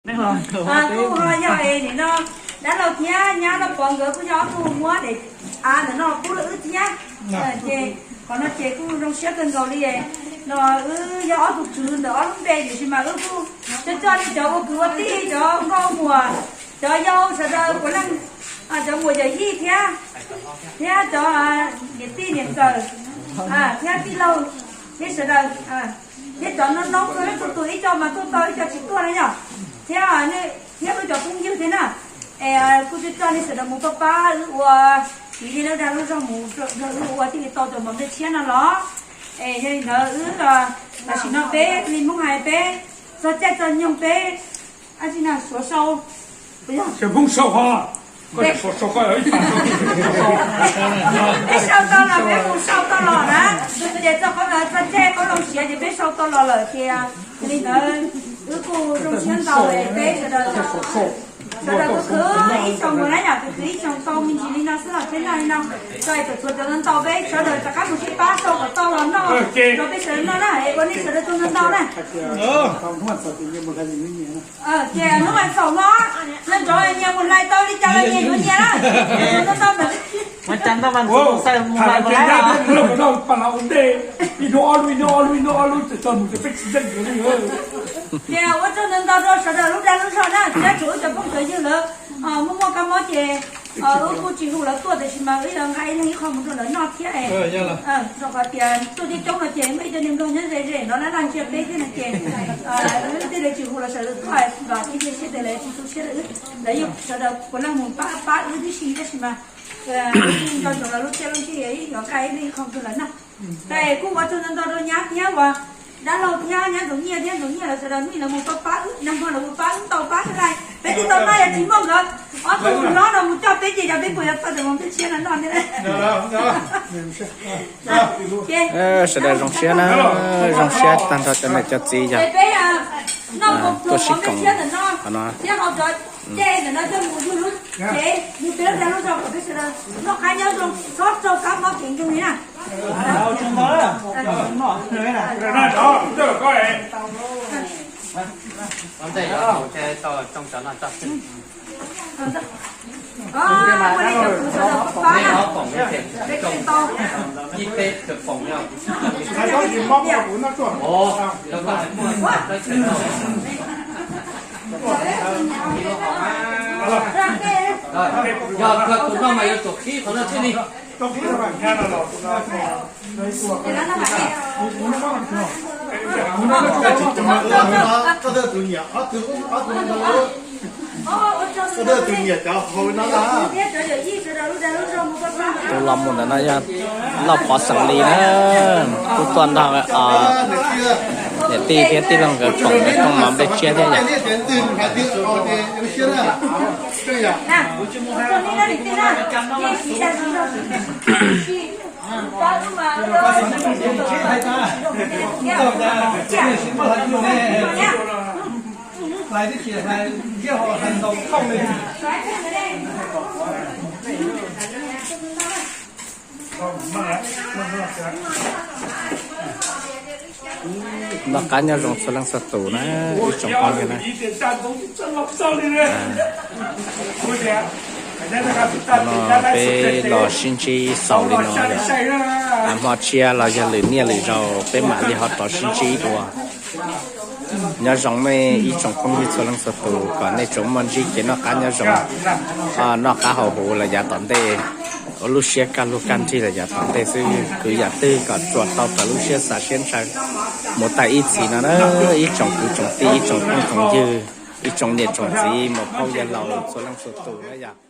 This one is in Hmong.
Kuj ho yog es nim no dab laug thiab nyab Lauj Pov nkawd kuj yog ob tug muab daim av ntawm no pub rau wb thiab. Ces qhov no ces kuj zoo siab kawg nkaus li no. Wb yog ob tug kwv ntawm ob lub npe tiam sis mas wb kuj coj coj li cov ua kwv ua tij, cov nkauj muam, cov yau sawv daws puav leej, cov muam yawm yij thiab, thiab cov niam tij niam ntxawm, thiab tij laug, thiab sawv daws, thiab cov noob noob txhua leej txhua tus, ib co mas tuaj tau ib co tsis tuaj na yom. Thiab, thiab wb cov phooj ywg thiab na, es kuj coj coj nej sawv daws mus pab pab wb ua, tiv li lub dag lub zog mus nrog wb ua thiaj li tau cov mov nplej tshiab no los. Es yog li ntawd wb, tam sim no peb li Hmoob hais peb txog caij txog nyoog peb, ab tsi na, suav sau, Hmoob sau ho, peb sau tau los, peb mus sau tau los na, ces txog qhov ntawd txog caij qhov loo siav ces peb sau tau los lawm ces li ntawd wb kuj zoo siab ntau es peb sawv daws, sawv daws kuj khwv ib xyoos mus na yom, khwv ib xyoos tau me ntsis li no xwb los thiab no li no. Txog es txhua cov ntau peb sawv daws rov qab mus sib pab sau kom tau los noj rau peb sawv daws noj na, es ua nej sawv daws txog ntau ntau na. Ces hnub vas xaum no, nco ntsoov nyias mus hlais tau li cas los nyias yuav nyias na. Ces ua tsaug ntau ntau rau sawv daws lub dag lub zog na, thiab tsuas wb cov phooj cov ywg lawv muaj muaj kab mob ces wb kuj tsis hu lawv tuaj, tiam sis mas wb yuav nqa ib leeg ib qho mus rau lawv noj thiab es. Rau qhov tias tuaj coob coob no ces muaj ib co neeg nplog nyob ze ze no laj laj ntsia peb thiab no ces wb thiaj li tsis hu lawv sawv daws tuaj, vam thiab cia siab tias lawv tsis tu siab rau wb, lawv yeej sawv daws puav leej mus pab pab wb tib si tab sis mas nco ntsoov lawv lub txiaj lub ntsig, yuav nqa ib leeg ib qho mus rau lawv noj. Ces kuj ua tsaug ntau ntau rau nyab thiab uas dab laug thiab nyab Ntxoov Nyiaj thiab Ntxoov Nyiaj lawv sawv daws hnub ib lawv mus pab pab wb, nag hmo lawv mus pab wb ntau pab xwb lauj, peb twb tau noj yog tsis muaj nkawd ob tug hlob no mus coj peb ces yog peb puas yuav tau cov mov nplej tshiab no noj thiab. Sawv daws zoo siab na, zoo siab tag nrho cov niam cov txiv yog tuaj sib koom qhov no. Yog kawg tus no mas yuav tsum qhib qhov no thiaj li. Tus los mus ntawm no yog Lauj Pov xeem Lis na, kuj tuaj nrog niam tij thiab tij laug nkawd koom nkawd kooj mov nplej tshiab thiab yom. Noj qab nyob zoo txhua leej txhua tus na, ib tsoom phooj ywg na. No peb los sib ntsib xaus li no, hmo tshiab los yog lwm niaj lwm zaus peb mam li ho rov sib ntsib dua. Nyob zoo nej ib tsoom phooj ywg txhua leej txhua tus, kom nej tsuas muaj ntsib kev noj qab nyob zoo, noj qab haus huv los yav tom ntej, ua lub siab kaj lug kaj nrig los yav tom ntej xwb. Kwv yam twg kom tsuas tau raws lub siab xav siab ntshaw mus tag ib txhis no na, ib tsoom kwv tsoom tij, ib tsoom phooj tsoom ywg, ib tsoom niam tsoom txiv, muam phauj yawg laus txhua leej txhua tus na yom.